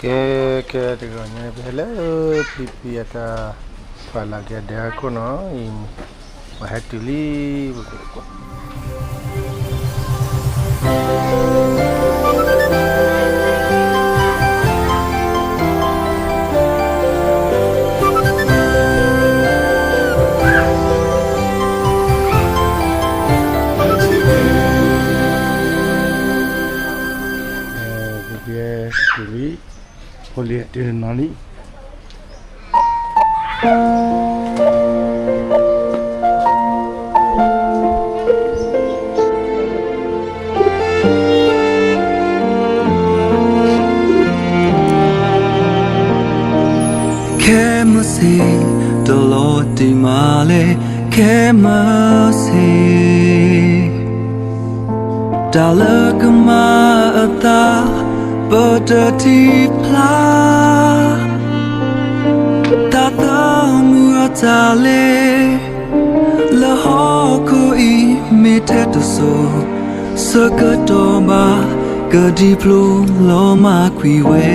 ကဲ, ကဲတဂီၤညါ ပဟဲလၢ ဖံဖံအတၢ်ဖးလၢက့ၤဒဲးအခိၣ်နီၤအံၤ, ပှၤဟဲတုၤလံ, ပကကွၢ် ဖံဖံတုၤလံ, ဖိလံၤအတုၤနီၤလံ. ခဲမုၢ်ဆ့ၣ် တလီၤတံၢ်မးလဲၣ်, ခဲမုၢ်ဆ့ၣ် တၢ်လၢကမၤအသး ပတထံၣ်ဖျါ, တၢ်သးမုာ်အတၢ်လဲၤ လၢဟီၣ်ခိၣ်အံၤ မ့ၢ်ထဲတစိၤ ဆၢကတီၢ်ဘၣ် ကဒံဖျိလီၤမၢ်ကွံာ်ဝဲ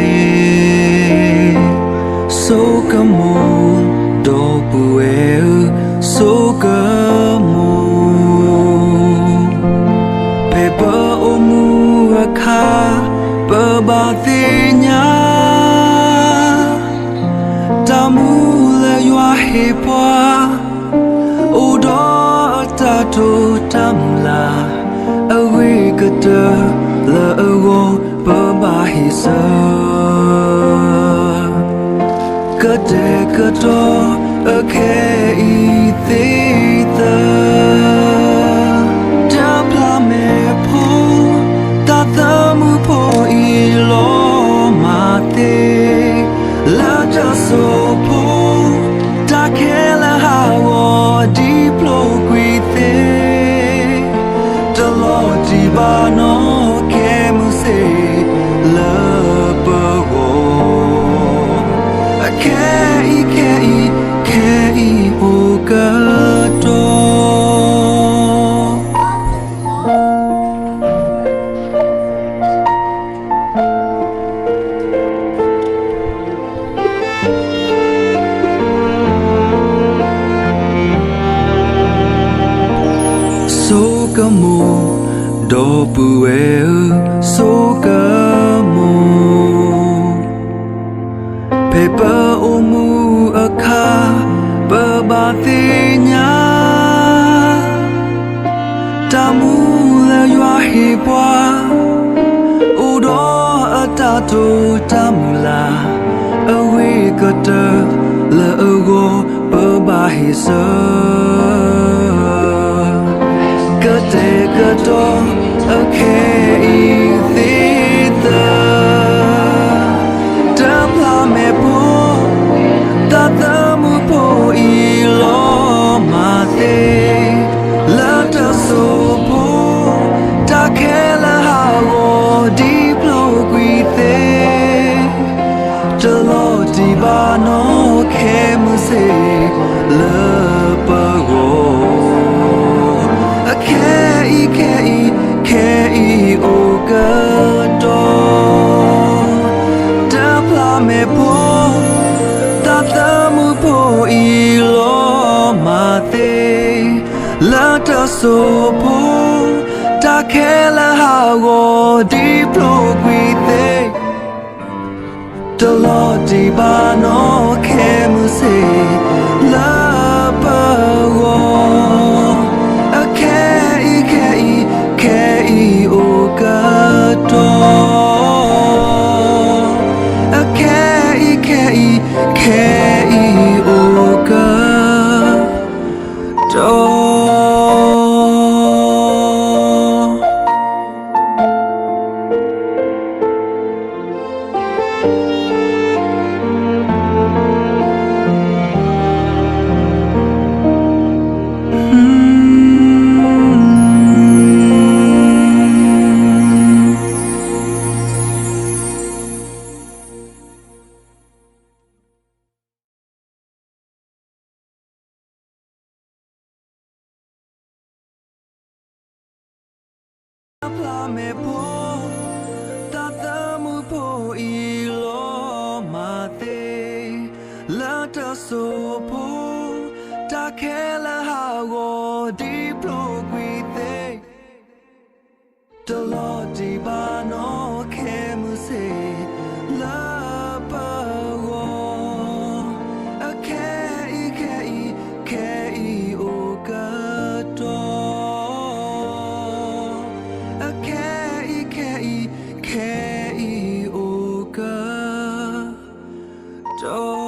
ဆိကမိၣ် ဒီပုၢ်ဝဲၢ်ဧၢ, ဆိကမိၣ်, ဖဲပအိၣ်မူအခါ ပဘၣ်သ့ၣ်ညါ တၢ်မူလၢယွၤဟ့ၣ်ပှၤ အိၣ်ဒီးအတၢ်တိာ်တၢ်မုၢ်လၢ်, အဂ့ၤကတၢၢ်လၢအဂီၢ် ပဘၣ်ဟ့ၣ်ဆၢ ကတဲာ်ကတီၤအခဲအံၤသ့ၣ်သၢ တၢ်ဖျါမဲာ်ဖိ တၢ်သးမုာ်ဖိအံၤ လီၤမၢ်သ့ လၢတၢ်စိာ်ဖိ တၢ်ခဲလၢာ်ဟးဂီၤ ဒံဖျိကွံာ်သ့ တလီၤတံၢ်ဘၣ်နီၣ် ခဲမုၢ်ဆ့ၣ်လၢပဂီၢ်, အခဲအံၤခဲအံၤ ခဲအံၤအိၣ်ကတီၢ် ဆိကမိၣ် ဒီပုၢ်ဝဲၢ်ဧၢ, ဆိကမိၣ်, ဖဲပအိၣ်မူအခါ ပဘၣ်သ့ၣ်ညါ တၢ်မူလၢယွၤဟ့ၣ်ပှၤ အိၣ်ဒီးအတၢ်တိာ်တၢ်မုၢ်လၢ်, အဂ့ၤကတၢၢ်လၢအဂီၢ် ပဘၣ်ဟ့ၣ်ဆၢ ကတဲာ်ကတီၤအခဲအံၤသ့ၣ်သၢ တၢ်ဖျါမဲာ်ဖိ တၢ်သးမုာ်ဖိအံၤလီၤမၢ်သ့ လၢတၢ်စိာ်ဖိ တၢ်ခဲလၢာ်ဟးဂီၤဒံဖျိကွံာ်သ့ တလီၤတံၢ်ဘၣ်နီၣ်ခဲမုၢ်ဆ့ၣ်လၢပဂီၢ်, အခဲအံၤခဲအံၤ ခဲအံၤအိၣ်ကတီၢ် တၢ်ဖျါမဲာ်ဖိ တၢ်သးမုာ်ဖိအံၤလီၤမၢ်သ့ လၢတၢ်စိာ်ဖိ တၢ်ခဲလၢာ်ဟးဂီၤဒံဖျိကွံာ်သ့ တလီၤတံၢ်ဘၣ်နီၣ်ခဲမုၢ်ဆ့ၣ်လၢပဂီၢ်, အခဲအံၤခဲအံၤ ခဲအံၤအိၣ်ကတီၢ်, အခဲအံၤခဲအံၤ ခဲအံၤအိၣ်ကတီၢ်. ဖျါမဲာ်ဖိ တၢ်သးမုာ်ဖိအံၤလီၤ တၢ်စိာ်ဖိ, တၢ်ခဲလၢာ်ဟးဂီၤဒ်ဖျိကွံာ်သ့, တလီၤတံၢ်ဘၣ်နီၣ်ခဲမုၢ်ဆ့ၣ်လၢပဂီၢ်, အခဲအံၤခဲအံၤ ခဲအံၤအိၣ်ကတီၢ်, အခဲအံၤခဲအံၤ ခဲအံၤအိၣ်ကတီၢ်.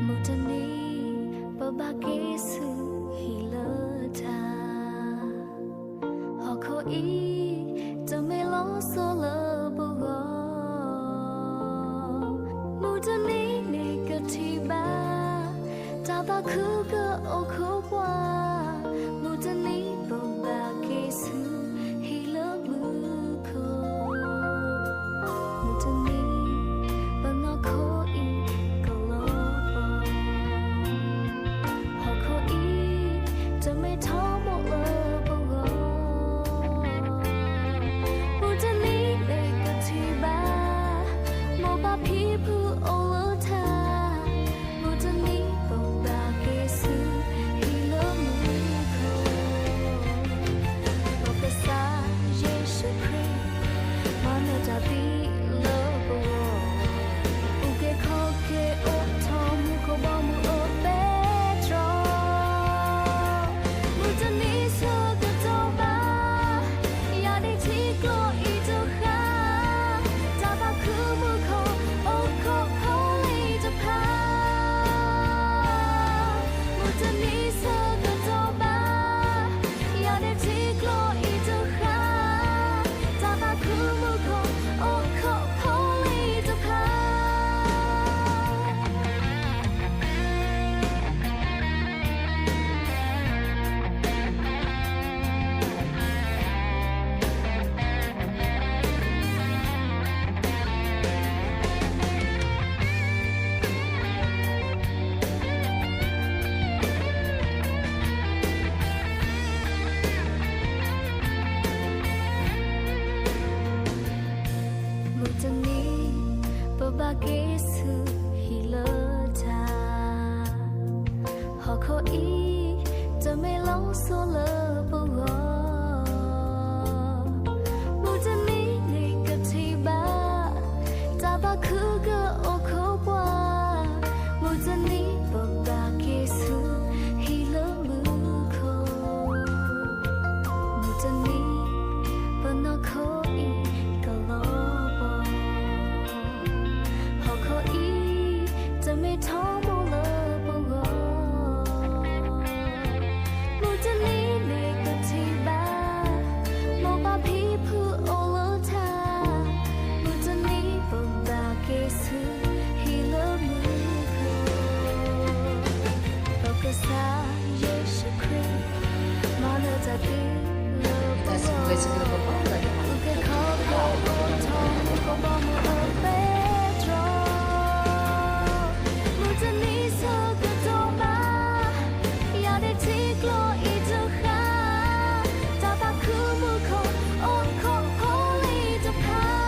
မုၢ်တနံၤ ပဘၣ်က့ၤဆူ ဟံၣ်လၢတၢ် ဟီၣ်ခိၣ်အံၤ တမ့ၢ်လီၤဆီလၢပဂီၢ်, မုၢ်တနံၤန့ၣ်ကထံၣ်ဘၣ် တၢ်သးခုကအိၣ်ခိးပှၤ, မုၢ်တနံၤပဘၣ်က့ၤဆူ ဟံၣ်လၢမူခိၣ်, မုၢ်တနံၤ ပနီၢ်ခိအံၤကလီၤပှီၢ်, ဟီၣ်ခိၣ်အံၤ တမ့ၢ်ထီဘိလၢပဂီၢ်, မုၢ်တနံၤန့ၣ်ကထံၣ်ဘၣ် မိၢ်ပၢ်ဖံဖုအိၣ်လၢထါ, မုၢ်တနံၤပဘၣ်က့ၤဆူ ဟံၣ်လၢမူခိၣ်, ပကစၢ်ယ့ၣ်ၡူးခရံာ် မၤနၢၤတၢ်သံလၢပဂီၢ်, အုၣ်က့ၤခီၣ်က့ၤအိးထီၣ်မူခိၣ်ဘီမုၢ်အပဲတြီ, မုၢ်တနံၤဆၢကတီၢ်ဘၣ် ယၤဒ့ထံကျိအံၤတဃၣ်, တၢ်သးခုမူခိၣ်အိၣ်ခိးဖီလံတဖၣ်, မုၢ်တနံၤဆၢကတီၢ်ဘၣ် ယၤဒ့ထံကျိအံၤတဃၣ်, တၢ်သးခုမူခိၣ်အိၣ်ခိးဖီလံတဖၣ်. မုၢ်တနံၤ ပဘၣ်က့ၤဆူဟံၣ်လၢတၢ်, ဟီၣ်ခိၣ်အံၤ တမ့ၢ်လီၤဆီလၢပဂီၢ်, မုၢ်တနံၤန့ၣ်ကထံၣ်ဘၣ် တၢ်သးခုကအိၣ်ခိးပှၤ, မုၢ်တနံၤပဘၣ်က့ၤဆူ ဟံၣ်လၢမူခိၣ်, မုၢ်တနံၤ ပနီၢ်ခိအံၤကလီၤပှီၢ်, ဟီၣ်ခိၣ်အံၤ တမ့ၢ်ထီဘိလၢပဂီၢ်, မုၢ်တနံၤန့ၣ်ကထံၣ်ဘၣ် မိၢ်ပၢ်ဖံဖုအိၣ်လၢထါ, မုၢ်တနံၤပဘၣ်က့ၤဆူ ဟံၣ်လၢမူခိၣ်, ပကစၢ်ယ့ၣ်ၡူးခရံာ် မၤနၢၤတၢ်သံလၢပဂီၢ်, အုၣ်က့ၤခီၣ်က့ၤအိးထီၣ်မူခိၣ်ဘီမုၢ်အပဲတြီ, မုၢ်တနံၤဆၢကတီၢ်ဘၣ် ယၤဒ့ထံကျိအံၤတဃၣ်, တၢ်သးခုမူခိၣ်အိၣ်ခိးဖီလံတဖၣ်,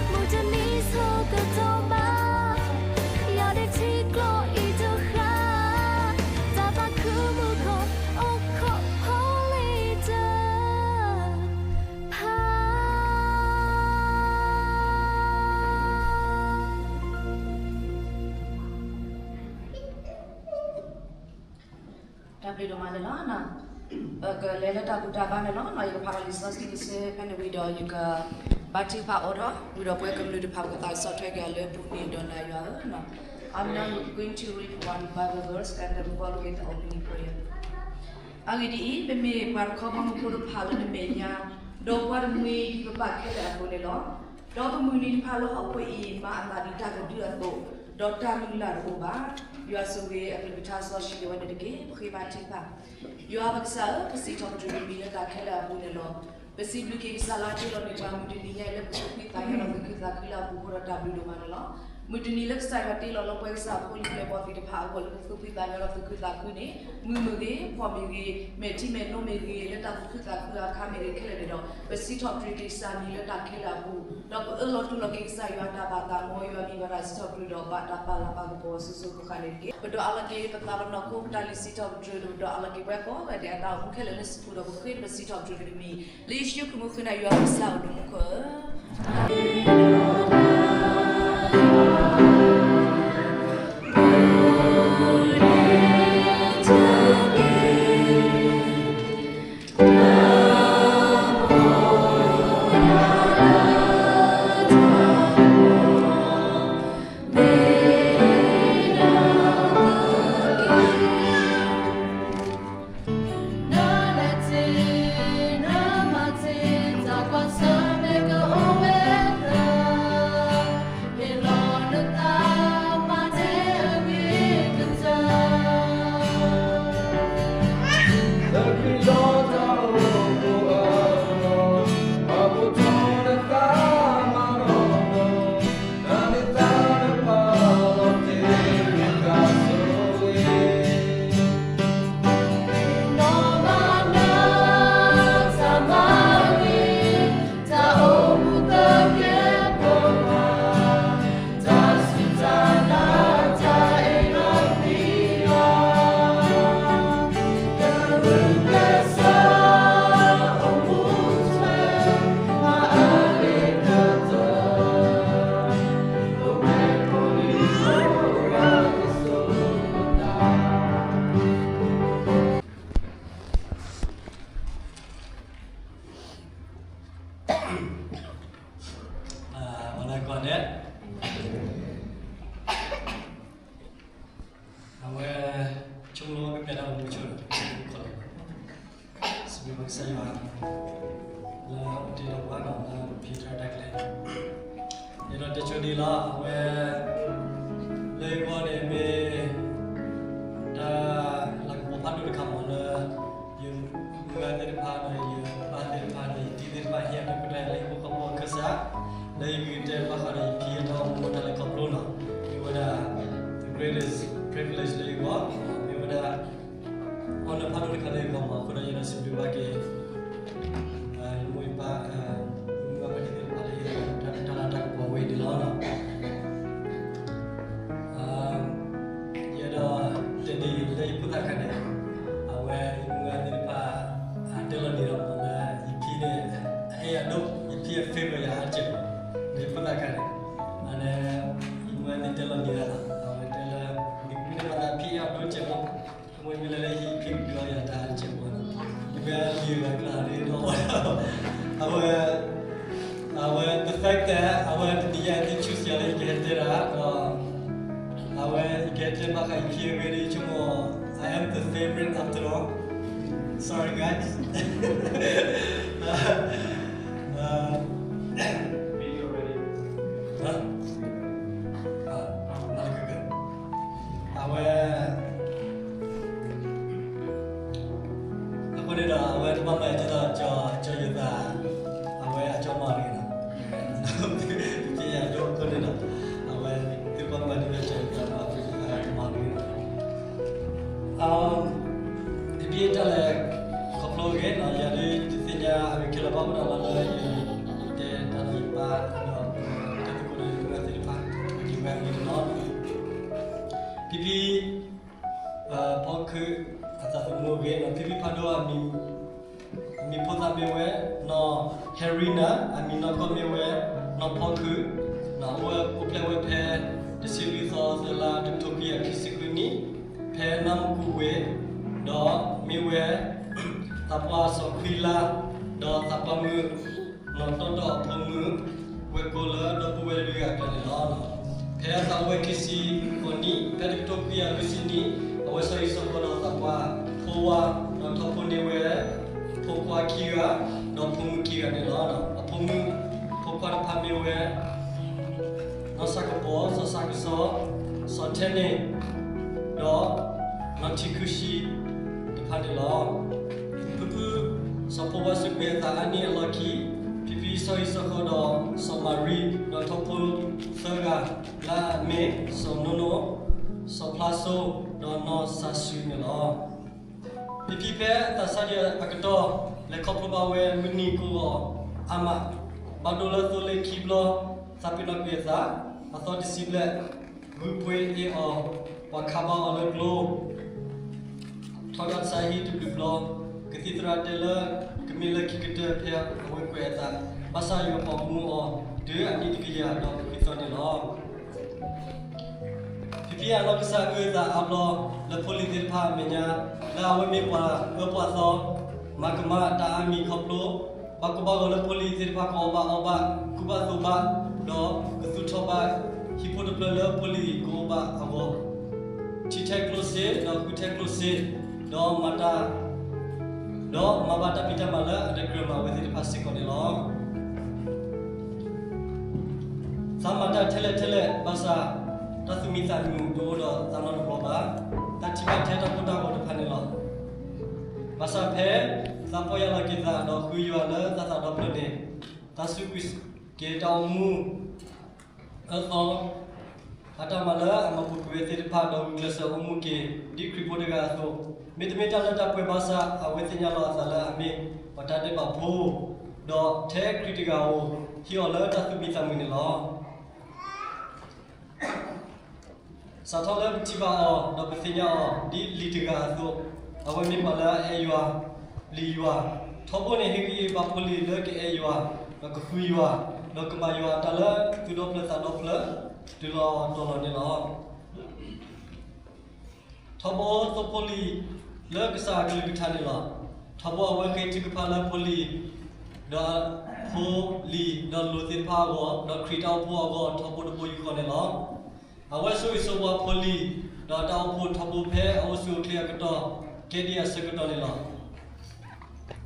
မုၢ်တနံၤဆၢကတီၢ်ဘၣ် ယၤဒ့ထံကျိအံၤတဃၣ်, တၢ်ဘျုးဒိၣ်မးန့ၣ်လီၤ. ပကလဲၤလၢတၢ်ဘူၣ်တၢ်ဘါန့ၣ်လီၤ. ယကဖးလီၤလံာ်စီဆှံတဆၢဖဲန့ၣ်ဝံၤဒီး ယကဘါထုကဖၣ်အိးထီၣ် ဝံၤဒီးပဝဲကမျၢၢ်တဖၣ် ပကသးစီဆှံက့ၤအီၤလၢပူၤန့ၣ်ဒီးနၤယွၤဧၢ. I'm now going to read one Bible verse and then follow with the opening prayer. အဂ့ၢ်ဒ်အံၤ, ပမ့ၢ်ပှၤတခီဘီမုၢ်ဖိတဖၣ်လၢနမဲာ်ညါ, ဒီးပှၤတမှံၤဒ်ပပၢ်ခဲလၢာ်အသိးန့ၣ်လီၤ. ဒီးပမုၢ်နံၤတဖၣ်လၢဟီၣ်ခိၣ်အံၤ မၤအသးဒ်တၢ်ကဒုအသိး, ဒီးတၢ်လုၢ်လၢ်တအိၣ်ဘၣ်. ယွၤဆိၣ်ဂ့ၤအကလုၢ်ကထါစီဆှံဒၣ်ဝဲန့ၣ်တက့ၢ်. ပဃ့ဘါထုကဖၣ်. ယွၤပကစၢ်ဧၢ, ပစံးထီၣ်ပတြၢၤနမံၤလၢတၢ်ခဲလၢာ်အပူၤန့ၣ်လီၤ. ပစံးဘျုးက့ၤကစၢ်လၢအတ့လီၤန့ၢ်ပှၤမုၢ်တနံၤညါအံၤလၢပသူၣ်ဖှံသးညီဒီးသူၣ်ခုသးခုအပူၤအဃိဒီးတၢ်ဘျုးဒိၣ်မးန့ၣ်လီၤ. မုၢ်တနံၤလၢကစၢ်ယွၤတ့လီၤလၢပှၤကစၢ်ဖိလံၤပျဲၢ်ဘီၣ်သ့ၣ်တဖၣ်အဂီၢ်လၢပသူၣ်ဖှံသးညီဒီးသူၣ်ခုသးခုန့ၣ်, မုၢ်မ့ၢ်ဂ့ၤ, ဖှီၣ်မ့ၢ်ဂ့ၤ, မဲာ်ထံမဲာ်နိမ့ၢ်ဂ့ၤ, လၢတၢ်သူၣ်ခုသးခုအခါမ့ၢ်ဂ့ၤခဲလၢာ်န့ၣ်ဒီး ပစံးထီၣ်ပတြၢၤက့ၤကစၢ်မံၤလၢတၢ်ခဲလၢာ်အပူၤ, ဒီးပအၢၣ်လီၤတူၢ်လိာ်က့ၤကစၢ်ယွၤတၢ်ဘၣ်သးမ်ယွၤမံၤဘၣ်တၢ်စံးထီၣ်ပတြၢၤဒီးဘၣ်တၢ်ပာ်လၤပာ်ကပီၤအီၤစိၤစိၤဃၣ်ဃၣ်န့ၣ်တက့ၢ်. ပဒွးအီၤလီၤက့ၤပသးပနီၢ်ခိ ပတၢ်လုၢ်စံးထီၣ်ပတြၢၤဒီးပဒွးအီၤလီၤက့ၤပှၤကိးဂၤဒဲးအတၢ်အိၣ်မူခဲလၢာ်လၢစုပူၤဒီးပဃ့ပစံးထီၣ်ပတြၢၤက့ၤတမံၤ လၢယ့ၣ်ၡူးခရံာ်မံၤဃ့နၤယွၤပကစၢ်အိၣ်လၢမူခိၣ်ဧၢ. အဝဲ ဆိကမိၣ်လၢကပျဲတၢ်အိၣ်မူဆိၣ်, စံးဘျုးဘၣ်ကစၢ်ယွၤ လၢအအိၣ်တ့ၢ်လီၤပှၤနီၤ လၢပဖံးတၢ်တၢ်ကျဲၤ, ယအဲၣ်ဒိးတဲဆိဒံးလီၤ အဝဲ လၢယဂီၢ်န့ၣ်မ့ၢ် တၢ်လၤကပီၤဖးဒိၣ်တခါမ့ၢ်လၢ ယမုၢ်ဂၤသ့ၣ်တဖၣ်ဒီး ယပၢ်သ့ၣ်တဖၣ်ဒီး ယတံၤသ့ၣ်တဖၣ် ဟ့ၣ်ယၤတၢ်ခွဲးတၢ်ယာ်လၢဟံၣ်ဖိဃီဖိအခၢၣ်စး, လၢယက့ၤတဲဘၣ်ဃးဒီးယဖံယဖုအတၢ်လဲၤခီဖျိနီၤ, မ့ၢ်ဝဲဒၣ် the greatest privilege လၢယဂီၢ်, မ့ၢ်ဝဲဒၣ် honor ဖးဒိၣ်တခါလၢယဂီၢ်မး အဃိဒီးယအဲၣ်ဒိးစံးဘျုးဘၣ်က့ၤ ယမိၢ်ယပၢ် ယမုၢ်ဂၤဖါတံၢ်သ့ၣ်တဖၣ်လၢဟ့ၣ်ယၤတၢ်လၤတၢ်ကပီၤဝဲအံၤန့ၣ်လီၤ. ယအဲၣ်ဒိးတဲဒ်အံၤ လၢယဖိသၣ်ခါန့ၣ် အဝဲယမုၢ်ဂၤသ့ၣ်တဖၣ် တဲလီၤန့ၣ်ဒီးမ့ၢ်လၢ ယဖံန့ၣ် အအဲၣ်ယၤဒိၣ် ယဖံအ favour ယၤအါကဲးမး, လၢယဖိသၣ်ခါန့ၣ် အန့ၣ် ယမုၢ်ဂၤသ့ၣ်တဲလီၤန့ၣ်ဒီး အဝဲတဲလၢ မ့ၢ်မ့ၢ်လၢဖံအအဲၣ်ဒိၣ်ကဲးမး မ့ၢ်မ့ၢ်လၢလၢဟံၣ်ဖံကဒုးအီၣ်ယၤတၢ်ကဲးမး, ယမ့ၢ်လံၤဂၤကျါန့ၣ်ဒီး အဝဲ အဝဲ the fact that အဝဲတနံၤညါအံၤ choose ယၤလၢယကဟဲတဲတၢ်ဒီး အဝဲယကဟဲတဲဘၣ်ဃးယဖံအဂ့ၢ်ဒ်ဆိကမိၣ် I am the favorite after all. Sorry guys. အဝဲ အဃိန့ၣ်ဒီး အဝဲတဘၣ်မၤဒ်သိးကၠီယိၤသး အဝဲအကၠီမၤန့ၣ်လီၤ. ဖံယၤဒိၣ်အဃိန့ၣ်ဒီး အဝဲသ့ၣ်တဘၣ်မၤဒ်သိးကၠီယိၤသး အဝဲတမၤန့ၣ်လီၤ. ဖံဖံတၢ်လဲၤခီဖျိအဂ့ၢ်နီၤ ယၤဒ်တသ့ၣ်ညါအဂ့ၢ်ခဲလၢာ်ဘၣ် ဘၣ်ဆၣ်လၢယတဲတၢ်လၢယပၢ်ဒီး တၢ်သကိးဒီးယမုၢ်ဂၤသ့ၣ်တဖၣ် အက့ၤဝဲအဂ့ၢ်န့ၣ်လီၤ. ဖံဖံ ဖီခုၣ်အသးသမူအဂ့ၢ်နီၤ ဖံဖံဖးဒိၣ် အမံၤဖိသၣ်မ့ၢ်ဝဲ နီၢ် Harina အမံၤနီၢ်ကီၢ်မ့ၢ်ဝဲ နီၢ်ဖီခုၣ်, အဝဲအိၣ်ဖျဲၣ်ဝဲဖဲ တဆံလွံၢ်သီ သၢလါ တကထိခွံကယၤခံဆံဃုနံၣ် ဖဲနါမူကူဝ့ၢ် ဒီးမ့ၢ်ဝဲ သးပှၢ်စီၤခွံလါ, ဒီးသးပှၢ်မုၣ် နီၢ်တီတီအဖိမုၣ်, ဝဲၢ်ကိာ်လၢဒီပုၢ်ဝဲၢ်လွံၢ်ဂၤအကျါန့ၣ်လီၤ. ဖဲအသးအိၣ်ဝဲခံဆံဃိးနံၣ်, ဖဲတကထိခွံကယၤလွံၢ်ဆံနံၣ်, အဝဲစီၤအံၤစီၤဃီဒီးသးပှၢ်ဖိဝါ, ဒီးထီဘိန့ၢ်ဝဲ ဖိခွါခံဂၤ, ဒီးဖိမုၣ်ခံဂၤန့ၣ်လီၤ. အဖိမုၣ်ဖိခွါတဖၣ်မ့ၢ်ဝဲ နီၢ်ဆၣ်ကပီၤ, စီၤဆၣ်ကစီၣ်, စီၤထဲန့ၣ်, ဒီး နီၢ်ထံခုၣ်ဆံတဖၣ်န့ၣ်လီၤ. ဖုဖု စီၤဖိဝါစူးကွံာ်အသးအါနံၣ်အလီၢ်ခံ, ဖံဖံစီၤအံၤစီၤဃီဒီးစီၤမၤရံ, ဒီးထီဘိသၢဂၤ လၢအမ့ၢ် စီၤနိနိ, စီၤဖျါစိ, ဒီးနီၢ်စၢ်စူန့ၣ်လီၤ. ဖံဖံဖဲအသးစၢ်ဒံးအကတီၢ် လဲၤခီဖျိဘၣ်ဝဲမုၢ်နံၤကိးဂီၤအါမး, ဘၣ်ဒိလၢသိလ့ၣ်ခံဘျီ, သးပ့ၤနီၣ်ကွံာ်အသး, အသီတဆံဘျဲၣ်, ဂုၢ်ပှ့ၤအ့ၣ်အီၤ, ပှၤခးဘၣ်အီၤလၢကျိ ထီဒါတစးဟံၣ်တဘျုးဘျီ, ကသံၣ်သရၣ်တဲလၢ ကမ့ၢ်လၢခံကတၢၢ်ဖဲအဝဲကွဲးအသး, ဘၣ်ဆၣ်ယွၤပာ်မူအီၤ တုၤအနံၣ်တကယၤဒီးခွံသီန့ၣ်လီၤ. ဖံဖံအနီၢ်ကစၢ်အုၣ်အသးအါဘျီ လၢဖိလံၤသ့ၣ်တဖၣ်အမဲာ်ညါ, လၢအဝဲမ့ၢ်ပှၤအၢပှၤသီ, မၤကမၣ်တၢ်အါမံၤခီဖျိ, ဘၣ်ကိၢ်ဘၣ်ဂီၤလၢဖိလံၤသ့ၣ်တဖၣ်ကအီၣ်ဘၣ်အီဘၣ်, ကူဘၣ်သိးဘၣ်, ဒီးကသူၣ်ထီၣ်ဘၣ်ဟံၣ်ဖိတဖျၢၣ်လၢဖိလံၤကအိၣ်ဘၣ်အဂီၢ်, ထံထဲကျိစ့, ဒီးဃုထဲကျိစ့, ဒီးမၤတၢ်, ဒီးမၤဘၣ်တၢ်ဖံးတၢ်မၤလၢအတကြၢးမၤဝဲသ့ၣ်တဖၣ်စ့ၢ်ကီးန့ၣ်လီၤ. သးမၤတၢ်ထဲလဲၣ်ထဲလဲၣ် ဘၣ်ဆၣ် တၢ်သူၣ်မံသးမုာ်တအိၣ်ဒီးသးနီတဘျီဘၣ်, တၢ်ထံၣ်ဘၣ်ထဲတၢ်ကိၢ်တၢ်ဂီၤတဖၣ်န့ၣ်လီၤ. ဘၣ်ဆၣ်ဖဲ သးပီၢ်ယၢ်လီၤက့ၤသးဒီးဃုယွၤလၢသးသးဒီဖျၢၣ်န့ၣ်, သးစူးကွံာ်က့ၤတၢ်အိၣ်မူ အၢသီ အတၢ်မၤလၢအမၤပူၤကွံာ်ဝဲသ့ၣ်တဖၣ်ဒီးဂုာ်ကျဲးစၢးအိၣ်မူက့ၤ ဒ်ခရံာ်ဖိတဂၤအသိး, မ့တမ့ၢ်တၢ်လၢတၢ်ပှဲၤဘၣ်ဆၣ် အဝဲသ့ၣ်ညါလီၤအသးလၢအမ့ၢ်ပှၤတၢ်ဒဲးဘးဖိ, ဒီးထဲခရံာ်တဂၤဧိၤ ဟ့ၣ်အီၤလၢတၢ်သူၣ်မံသးမုာ်န့ၣ်လီၤ. စးထီၣ်လၢပထံၣ်ဘၣ်အီၤ ဒီးပသ့ၣ်ညါအီၤ ဒ်လံာ်တဂၤအသိး, အဝဲမ့ၢ်ပှၤလၢအအဲၣ်ယွၤ, ပျံၤယွၤ, ထီဘိန့ၣ် ဟ့ၣ်ဂံၢ်ဟ့ၣ်ဘါဖိလံၤလၢကအဲၣ်ယွၤ, ဒီးကဃုယွၤ, ဒီးကမၤယွၤအတၢ်လၢသူၣ်ဒီဖျၢၣ်သးဒီဖျၢၣ် တုၤလီၤတီၤလီၤန့ၣ်လီၤ. ထီဘိသိဖိလံၤလၢကစၢ်အကလုၢ်ကထါန့ၣ်လီၤ. ထီဘိအဝဲဃ့ထုကဖၣ်လၢဖိလံၤ, ဒီးဖိလံၤဒီးလိၤသ့ၣ်တဖၣ်အဂီၢ်, ဒီးခရံာ်တၢ်အိၣ်ဖှိၣ်အဂီၢ် ထီဘိတဘိယူၢ်ဃီန့ၣ်လီၤ. အဝဲဆိၣ်ဂ့ၤဆိၣ်ဝါဖိလံၤ, ဒီးတၢ်အိၣ်ဖှိၣ်ထီဘိဖဲအအိၣ်ဆူၣ်အိၣ်ချ့အကတီၢ် ကဲဒ်အဆၢကတီၢ်န့ၣ်လီၤ.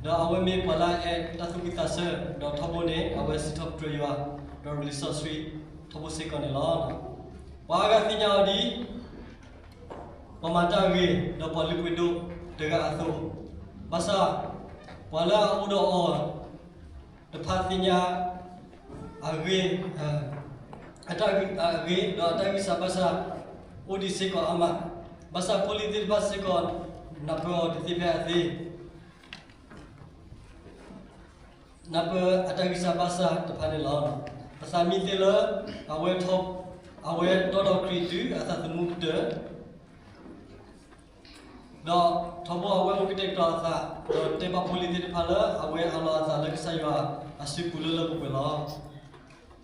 ဒီးအဝဲမ့ၢ်ပှၤလၢအအဲၣ်တၢ်သူၣ်ဖှံသးစၢ်, ဒီးထီဘိန့ၣ် အဝဲစံးထီၣ်ပတြၢၤယွၤ, ဒီးလံာ်စီဆှံထီဘိစ့ၢ်ကီးန့ၣ်လီၤ. ပှၤအါဂၤသ့ၣ်ညါအီၤဒ် ပှၤမၤတၢ်ဂ့ၤ, ဒီးပှၤလုၢ်ပှ့ၤဒိၣ်တဂၤအသိး, ဘၣ်ဆၣ် ပှၤလၢအအိၣ်ဒီးအီၤတဖၣ်သ့ၣ်ညါ အဂ့ၤ, အတၢ်ဂ့ၤ, အဂ့ၤ, ဒီးအတၢ်ဂံၢ်စၢ်ဘါစၢ် အိၣ်ဒံးစ့ၢ်ကီးအါမး, ဘၣ်ဆၣ်ဖိလံၤသ့ၣ်တဖၣ်စ့ၢ်ကီး နၢ်ပၢၢ်အီၤတသ့ဖဲအသ့ နၢ်ပၢၢ်အတၢ်ဂံၢ်စၢ်ဘါစၢ်တဖၣ်န့ၣ်လီၤ. ပသးမံသ့လၢ အဝဲ, အဝဲတီဒီးခရံာ်တုၤအသးသမူကတၢၢ်, ဒီးထီဘိအဝဲအိၣ်ကတဲာ်ကတီၤအသး, ဒီးတဲဘၣ်ဖိလံၤသ့ၣ်တဖၣ်လၢအဝဲအးလီၤအသးလၢကစၢ်ယွၤအစုပူၤလၢလၢပှဲၤပှဲၤလီၤ.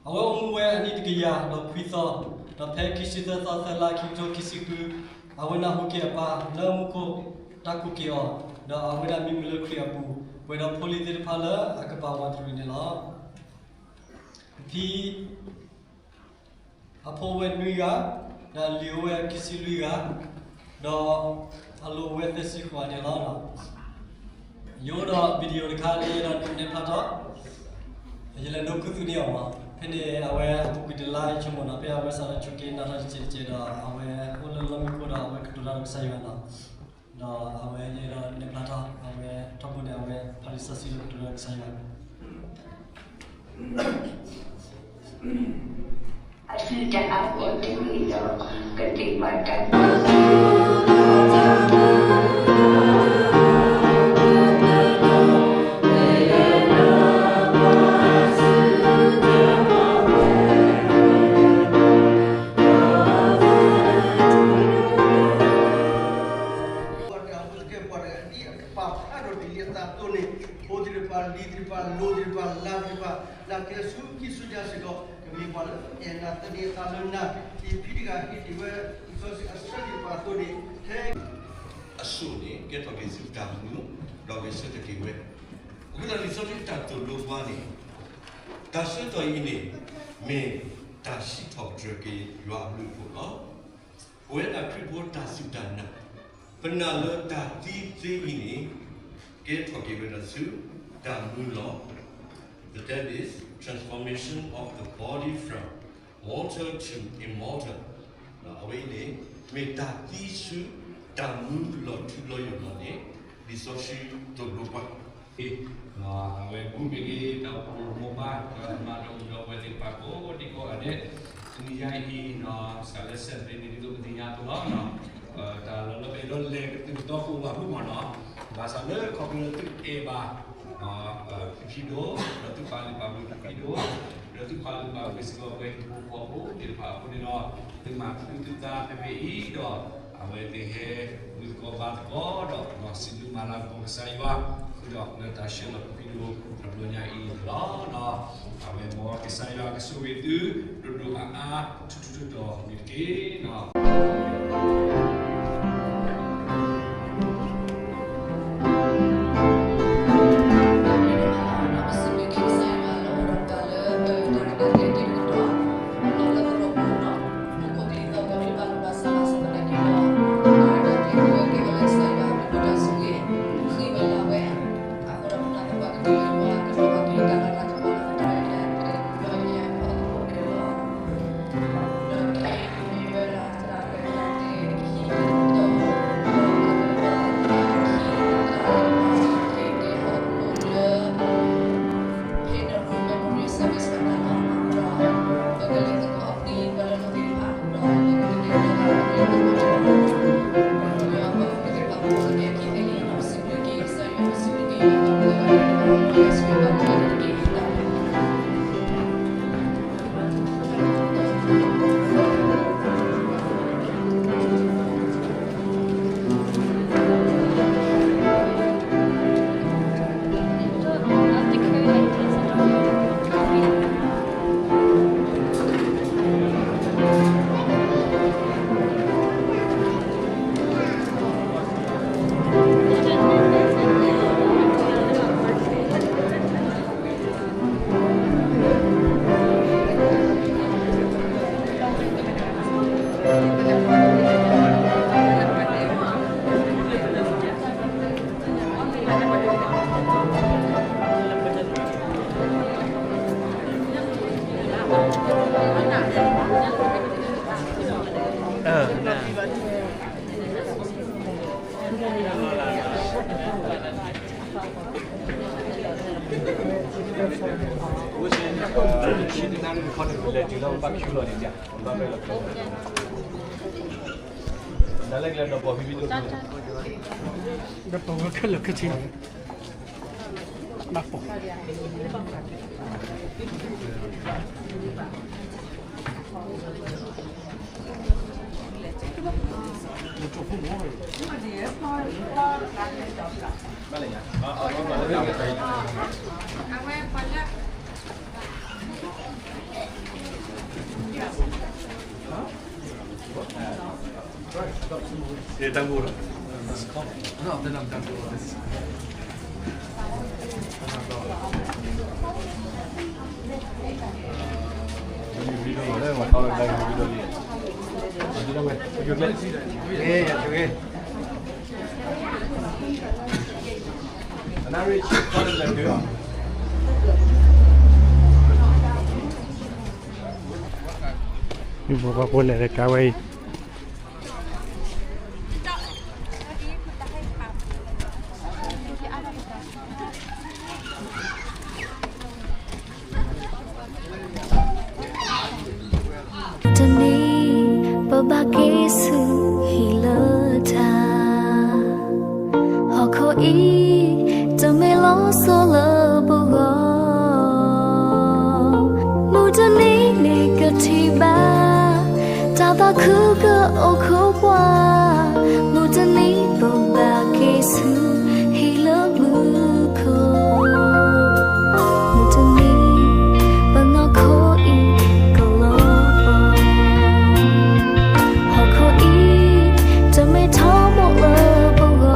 အဝဲအိၣ်မူဝဲအနံၣ်တကယၤဒီးခွံသီ, ဒီးဖဲခံဆံသၢသီသၢလါခံကထိခံဆံဃု, အဝဲနၢ်ဟူက့ၤအပၢ်လၢမူခိၣ်တၢ်ကူးက့ၤအီၤ, ဒီးအဝဲဒၣ်မံမုာ်လၢခရံာ်အပူၤ, ပှဲၤဒီးဖိလံၤသ့ၣ်တဖၣ်လၢအကပာ်ဝးတရံးန့ၣ်လီၤ. ဖံ အဖိအိၣ်ဝဲနွံဂၤ, ဒီးအလံၤအိၣ်ဝဲခံဆံလွံၢ်ဂၤ, ဒီးအလိၤအိၣ်ဝဲသၢဆံဃိးဂၤန့ၣ်လီၤ. ယအိၣ်ဒီး video တခါလၢယအဲၣ်ဒိးနဲၣ်ဖျါထီၣ်, ယလဲၤဒိးခူသူၣ်န့ၢ်အီၤမး, ဖဲန့ၣ်အဝဲအပူၤကွံာ်တလါယဆိကမိၣ်နီၤ, ဖဲအဝဲစးထီၣ်ဆိးက့နၤထီၣ်တစဲးတစဲးဒီး အဝဲအိၣ်လၢလီၢ်မံခိၣ်ဒီးအဝဲကတိၤတၢ်ဒီးကစၢ်ယွၤနီၤ. ဒီးအဝဲယအဲၣ်ဒိးနဲၣ်ဖျါထီၣ်, အဝဲထီဘိန့ၣ် အဝဲဖးလံာ်စီဆှံလၢကတိၤတၢ်ဒီးကစၢ်ယွၤ အစုတအါဖီတမံၤဒီး ကသ့ၣ်ဘၣ်တၢ် ပှၤတဂၤအဝဲကဲပှၤတဂၤဒ်အကပာ်ဖျါထီၣ်တ့ၢ်လံအသးအသိးန့ၣ်, ဖိသ့ၣ်တဖၣ်, လံၤသ့ၣ်တဖၣ်, လိၤသ့ၣ်တဖၣ်, လၢသ့ၣ်တဖၣ်, နာ်က့ၤဆူခံဆူညါစ့ၢ်ကီး, ကမ့ၢ်ပှၤလၢအဲၣ်နၤသန့ၤအသးလၢနၤ, ဒ်ဖံတဂၤဟ့ၣ်တ့ၢ်ဝဲ လံာ်စီဆှံအဆၢသ့ၣ်တဖၣ်အသိးန့ၣ်, ထဲအ ဆိၣ်န့ၣ် ကဲထီၣ်က့ၤဆူတၢ်မူ ဒီးဂဲၤဆၢထၢၣ်က့ၤဝဲ. အဃိသတးဒီး လံာ်စီဆှံတၢ်သိၣ်လိပှၤန့ၣ် တၢ်ဆၢကတီၢ်အံၤန့ၣ် မ့ၢ်တၢ်စံးထီၣ်ပတြၢၤက့ၤယွၤအဘျုးအဖှိၣ်လီၤ. ပဝဲဒၣ်ခရံာ်ဖိတၢ်စူၢ်တၢ်နာ်, ပနာ်လၢတၢ်သံသ့အံၤန့ၣ် ကဲထီၣ်က့ၤဝဲဒၣ်ဆူတၢ်မူလီၤ. The death is transformation of the body from mortal to immortal. အဝဲအံၤန့ၣ် မ့ၢ်တၢ်သံဆူ တၢ်မူလီၤထူလီၤယိာ်လီၤန့ၣ် လံာ်စီဆှံသိၣ်လိပှၤ အဝဲမ့ၢ်ဂ့ၤ တၢ်အိၣ်ဖှိၣ်ရိၣ်မိၢ်ပၢ် ဒီးမၤဒီးမုၢ်ဒီးပှဲၤသ့ၣ်တဖၣ်ကိးဒံကိးဂၤဒဲး, တနံၤညါအံၤ စးလၢ Saturday န့ၣ် ဒ်သိးပသ့ၣ်ညါအသိးလီၤ. တၢ်လီၢ်လၢပအဲၣ်ဒိးလဲၤကသုးကသီဖိဘၣ်မူမးနီၤ, ဘၣ်ဆၣ်လၢခီဖျိလၢသုအဲၣ်ဘၣ် ဖံဖံဒိၣ်, ဒီးသုပာ်လုၢ်ပာ်ပှ့ၤဖံဖံဒိၣ်, ဒီးသုပာ်လုၢ်ပာ်ပှ့ၤစ့ၢ်ကီးပှၤဟံၣ်ဖိဃီဖိသ့ၣ်တဖၣ်အဃိန့ၣ်ဒီး, သုမၤသူၣ်သုသးဖဲဖဲအံၤဒီး အဝဲသ့ၣ်ဟဲဂုာ်သကိးဘါသကိးဒီး စံးဘျုးမၤလၤကပီၤကစၢ်ယွၤ, ဃုာ်ဒီးလၢတၢ်ဆှၢလီၤဖံဖံဒိၣ်တဘျီညါအံၤန့ၣ်လီၤ. အဝဲမ်ကစၢ်ယွၤကဆိၣ်ဂ့ၤသု ဒိၣ်ဒိၣ်အါအါ ထူထူတီၤတီၤန့ၣ်တက့ၢ်. မ့ၢ်ပှၤပှၤဖိလဲၣ်လၢကါဝဲအံၤ တနံၤ ပဘၣ်က့ၤဆူဟံၣ်လၢတၢ် ဟီၣ်ခိၣ်အံၤ တမ့ၢ်လီၤဆီလၢပဂီၢ်, မုၢ်တနံၤန့ၣ်ကထံၣ်ဘၣ် တၢ်သးခုကအိၣ်ခိးပှၤ, မုၢ်တနံၤပဘၣ်က့ၤဆူဟံၣ်လၢမူခိၣ်, မုၢ်တနံၤ ပနီၢ်ခိအံၤကလီၤ, ဟီၣ်ခိၣ်အံၤ တမ့ၢ်ထီဘိလၢပဂီၢ်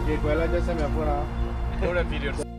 က့ၤကွဲးလၢကစၢ်မၠၣ်ဖိနီၤ, အိၣ်ဒီး video